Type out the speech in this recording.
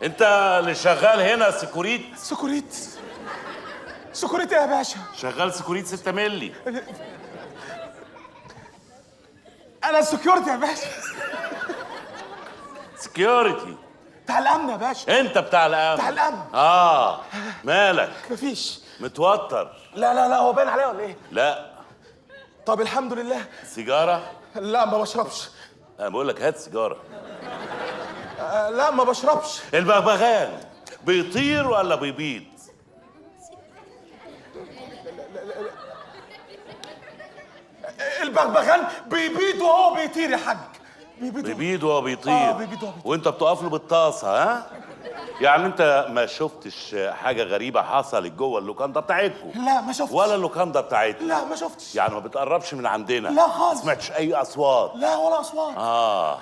انت اللي شغال هنا سكوريت؟ سكوريت؟ سكوريت ايه يا باشا؟ شغال سكوريت 6 مللي. انا security يا باشا. security؟ بتاع الامن يا باشا. انت بتاع الامن؟ بتاع الامن. اه، مالك؟ مفيش. متوتر؟ لا لا لا، هو باين عليا ولا ايه؟ لا. طب الحمد لله. سيجاره؟ لا ما بشربش. انا بقول لك هات سيجاره. لا ما بشربش. البغبغان بيطير ولا بيبيض؟ البغبغان بيبيض وهو بيطير يا حاج. بيبيض. بيبيض وهو بيطير. آه، بيبيض وهو بيطير. وانت بتقف له بالطاسه؟ ها؟ يعني انت ما شفتش حاجة غريبة حصلت جوه اللوكاندا بتاعتكم؟ لا ما شفتش. ولا اللوكاندا بتاعتنا؟ لا ما شفتش. يعني ما بتقربش من عندنا؟ لا خالص. ما سمعتش اي اصوات؟ لا ولا اصوات. اه.